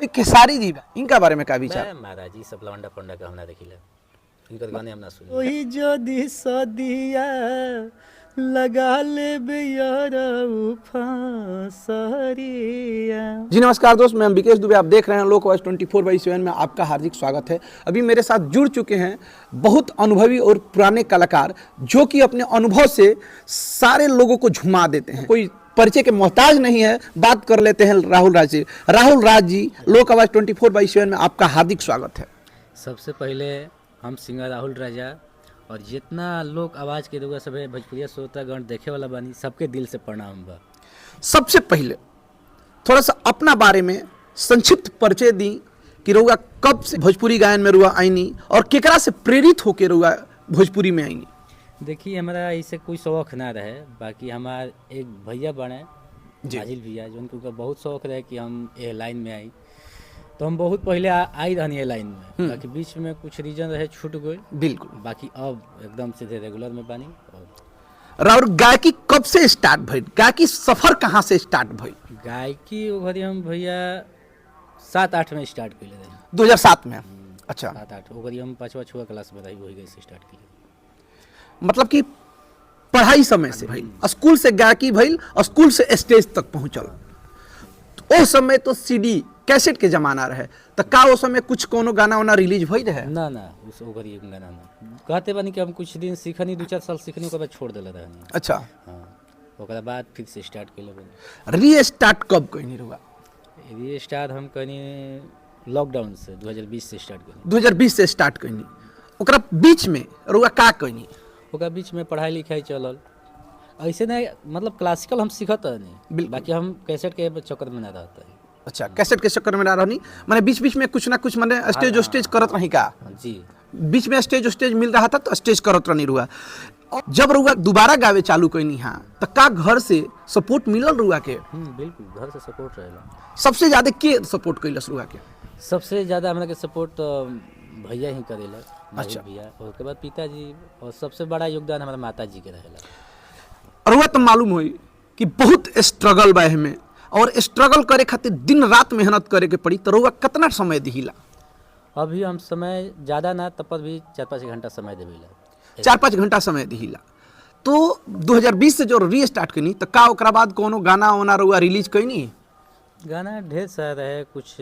खेसारी जी बा, इनका बारे में का विचार? बे महाराज, ई सब लवंडा पंडा के हम ना देखिले, इनकर गाने हम ना सुनी। ओही जदि सदिया लगा लेबे यारऊ फांसरिया। जी नमस्कार दोस्त, मैं अंबिकेश दुबे, आप देख रहे हैं लोक आवाज 24/7 में आपका हार्दिक स्वागत है। अभी मेरे साथ जुड़ चुके हैं बहुत अनुभवी और पुराने कलाकार, जो कि अपने अनुभव से सारे लोगों को झुमा देते हैं। कोई परिचय के मोहताज नहीं है। बात कर लेते हैं राहुल राज जी। राहुल राज जी, लोक आवाज 24/7 में आपका हार्दिक स्वागत है। सबसे पहले हम सिंगर राहुल राजा और जितना लोक आवाज़ के दुआ सब भोजपुरिया श्रोतागण देखे वाला बानी, सबके दिल से प्रणाम बा। सबसे पहले थोड़ा सा अपना बारे में संक्षिप्त परिचय दी कि रउआ कब से भोजपुरी गायन में रुआ आईनी और केकरा से प्रेरित होके रुआ भोजपुरी में आईनी। देखिए, हमारा ऐसे कोई शौक ना रहे, बाकी हमार एक भैया बने जी। आजिल भैया, जो उनके बहुत शौक रहे कि हम ए लाइन में आई, तो हम बहुत पहले आई रहनी ए लाइन में, बाकी बीच में कुछ रीजन रहे, छूट गई। बिल्कुल। बाकी अब एकदम सीधे रेगुलर में बानी और राउर गायकी कब से स्टार्ट भइल, गायकी सफर कहाँ से स्टार्ट भइल? गायकी वो घड़ी हम भैया 7-8 में स्टार्ट कैले रही। 2007 में? अच्छा। 7-8, वो घड़ी हम पाँचवा छुआ क्लास में रही, वही गई से स्टार्ट कैले। मतलब कि पढ़ाई समय से भइल, स्कूल से गायकी भइल और स्कूल से स्टेज तक पहुंचल। ओ समय तो सीडी कैसेट के जमाना रहे, तो का ओ समय कुछ कोनो गाना वाना रिलीज भइल रहे? ना ना, उस ओ घड़ी एक गाना ना कहते बानी कि हम कुछ दिन सीखनी, 2-4 साल सीखनी, ओकर बाद छोड़ देले रहनी। अच्छा। हाँ, ओकरा बाद फिर से स्टार्ट कैले बानी। री स्टार्ट कब कहीं रुआ? री स्टार्ट हम कहनी लॉकडाउन से, 2020 से स्टार्ट कैनी। 2020 से स्टार्ट कइनी, ओकरा बीच में रुआ का कइनी? ओकरा बीच में पढ़ाई लिखाई चलल, ऐसे नहीं, मतलब क्लासिकल हम सीखत नहीं, बाकी हम कैसेट के चक्कर में ना रहते हैं। अच्छा, कैसेट के चक्कर में ना रहनी, माने बीच बीच में कुछ ना कुछ माने स्टेज स्टेज करत रही का? जी। बीच में स्टेज स्टेज मिल रहा था तो स्टेज करत रहनी रुआ। और जब रुआ दोबारा गावे चालू कइनी, हाँ, तो का घर से सपोर्ट मिलल रुआ के? बिल्कुल, घर से सपोर्ट रहेला। सबसे ज्यादा के सपोर्ट कैलस रुआ के? सबसे ज़्यादा हमरा के सपोर्ट तो भैया ही करेला। अच्छा। भैया और उसके बाद पिताजी और सबसे बड़ा योगदान हमारा माता जी के रहेला। रुआ तो मालूम होई कि बहुत स्ट्रगल बा एहमे और स्ट्रगल करे खातिर दिन रात मेहनत करे के पड़ी, तो रुआ कितना समय दिहिला? अभी हम समय ज़्यादा ना तब पर भी 4-5 घंटा समय देवेला। 4-5 घंटा समय दिहिला। तो 2020 से जो री स्टार्ट कनी, तो का ओकरा बाद कोनो गाना वाना रुआ रिलीज कइनी? गाना ढेर सारा रहे, कुछ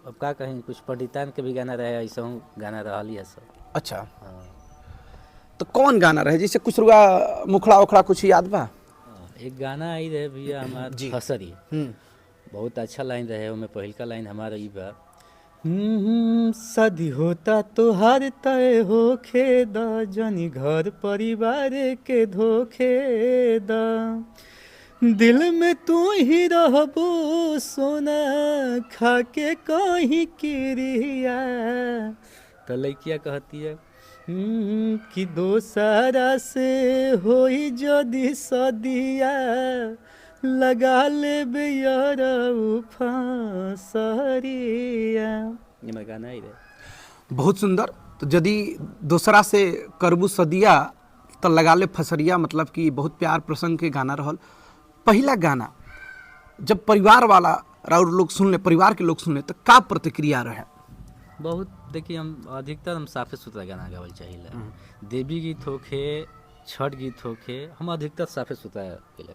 अब का कहीं, कुछ पंडितान के भी गाना रहे, ऐसा गाना रहल है सब। अच्छा। हाँ। तो कौन गाना रहे, जैसे कुछ रुआ मुखड़ा उखड़ा कुछ याद बा? एक गाना आई रहे भैया हमार फसरी, बहुत अच्छा लाइन रहे, ओमे पहिलका लाइन हमारा ई बा, शादी होता तोहार तय होखे द, जनी घर परिवार के धोखे द, दिल में तू ही रहबो सोना खा के कहीं किरिया। तो लड़किया कहती है कि दोसरा से होई जदि सदिया लगा लेबे यारऊ फांसरिया। ये मेरा गाना ही रहे। बहुत सुंदर। तो यदि दोसरा से करबू सदिया तो लगा ले फसरिया, मतलब कि बहुत प्यार प्रसंग के गाना रहल। पहला गाना जब परिवार वाला और लोग सुन ले, परिवार के लोग सुन ले, तो का प्रतिक्रिया रहे? बहुत, देखिए, हम अधिकतर हम साफे सुथरा गाना गावल चाहिए। देवी गीत होखे, छठ गीत होखे, हम अधिकतर साफे सुथरा गेले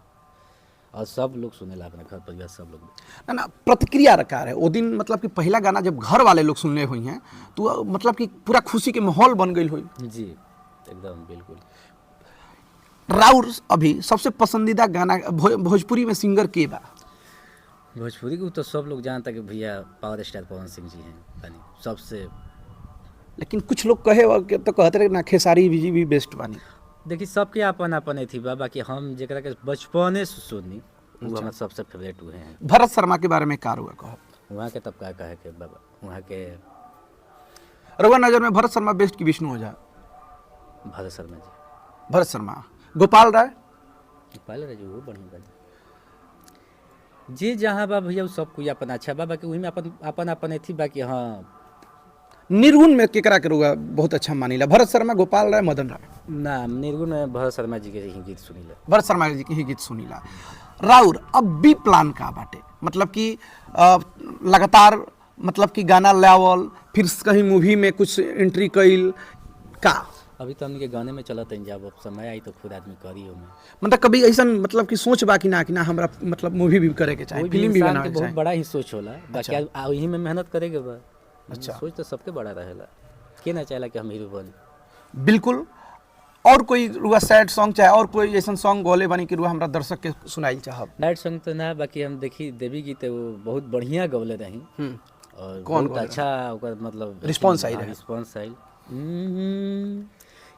और सब लोग सुनेला, अपना घर परिवार सब लोग। ना ना, प्रतिक्रिया रखा रहे वो दिन, मतलब कि पहला गाना जब घर वाले लोग सुनले हुई हैं तो मतलब कि पूरा खुशी के माहौल बन गई हुई? जी, एकदम बिल्कुल। राउर अभी सबसे पसंदीदा गाना भोजपुरी में सिंगर के बा? भोजपुरी को तो सब लोग जानता कि भैया पावर स्टार पवन सिंह जी हैं यानी सबसे। लेकिन कुछ लोग कहे तो कहते रहे ना, खेसारी जी भी बेस्ट बानी। देखिए, सबके अपन अपन अथी बा, बाकी हम जेकरा के बचपने से सुनी, वो हमार सबसे फेवरेट हुए हैं। भरत शर्मा के बारे में का रुआ कहो? वहाँ के तब का कहे के बाबा, वहाँ के रउआ नजर में भरत शर्मा बेस्ट की विष्णु ओझा? भरत शर्मा जी। भरत शर्मा। गोपाल राय? पहले रहे वो बढ़िया बा। जे जहाँ बा भैया, उ सब कोई अपन अच्छा बा, बाकी वही में अपन अपन अपन अथी, बाकी हाँ। निर्गुण में केकरा के रुआ बहुत अच्छा मानिला, भरत शर्मा, गोपाल राय, मदन राय? ना, निर्गुण में भरत शर्मा जी के ही गीत सुनीला। भरत शर्मा जी के ही गीत सुनीला। राउर अब बी प्लान का बाटे, मतलब कि लगातार मतलब कि गाना लावल, फिर कहीं मूवी में कुछ एंट्री कइल का? अभी तो हमनी के गाने में चलत हन, जब अब समय आई तो खुद आदमी करी ओमे। मतलब कभी ऐसा मतलब कि सोच बा कि ना, कि ना हमरा मतलब मूवी भी करे के चाही, कोई भी फिल्म भी इंसान बनावे के के बहुत चाही? बड़ा ही सोच होला, बाकी वही में मेहनत करे के बा। अच्छा। सोच तो सबके बड़ा रहेला, के ना चाहेला कि हम हीरो बनी। बिल्कुल। और कोई रुआ सैड सॉन्ग चाहे और कोई ऐसा सॉन्ग गोले बनी कि रुआ हमरा दर्शक के सुनाइल चाहब? नाइट सॉन्ग तो ना, बाकी हम देखी देवी गीत वो बहुत बढ़िया गौले रही और कौन बहुत गौले? अच्छा ओकर मतलब रिस्पॉन्स आई रहे। रिस्पॉन्स आइल।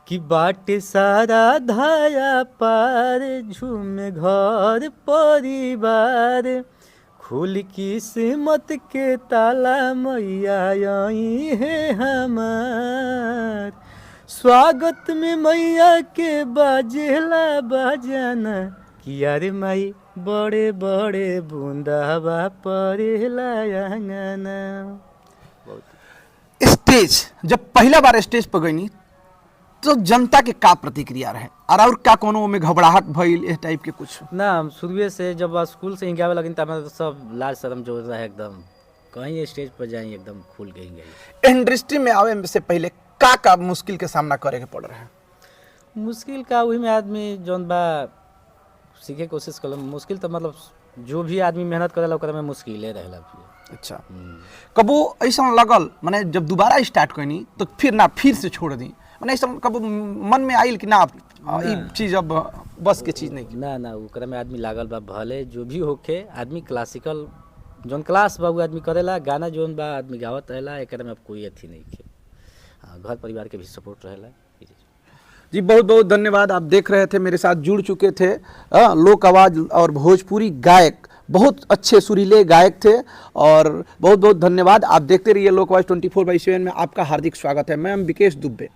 कि बाट सारा धाया पार, झूम घर परिवार, खुल किस्मत के ताला मैया आई है हमार, स्वागत में मैया के बाजेला बजाना, कि यार माई बड़े बड़े बूंदावा परेला अंगना। स्टेज जब पहला बार स्टेज पर गईनी तो जनता के का प्रतिक्रिया रहे और का कोनो में घबराहट भइल, इस टाइप के कुछ? ना, हम शुरुए से जब स्कूल से ही गावे लगिन तब तो सब लाज शर्म जो रहे एकदम, कहीं स्टेज पर जाई एकदम खुल गई गई। इंडस्ट्री में आवे से पहले का का मुश्किल के सामना करे के पड़ रहा है? मुश्किल का वही में आदमी जौन बा सीखे के कोशिश कर, मुश्किल तो मतलब जो भी आदमी मेहनत करेला ओकरा में मुश्किले रहेला फिर। अच्छा, कबो ऐसा लगल माने जब दोबारा स्टार्ट करनी तो फिर ना फिर से छोड़ दी, माने ऐसा कबो मन में आइल कि ना ई चीज अब बस के चीज नहीं? ना ना, ओकरा में आदमी लागल बा, भले जो भी होखे आदमी क्लासिकल जौन क्लास बा उ आदमी करेला, गाना जौन बा आदमी गावत रहेला, एकरा में अब कोई अथी नहीं है। हाँ, घर परिवार के भी सपोर्ट रहेला। जी बहुत बहुत धन्यवाद। आप देख रहे थे, मेरे साथ जुड़ चुके थे लोक आवाज़ और भोजपुरी गायक, बहुत अच्छे सुरीले गायक थे और बहुत बहुत धन्यवाद। आप देखते रहिए लोक आवाज़ 24/7 में आपका हार्दिक स्वागत है। मैं विकेश दुबे।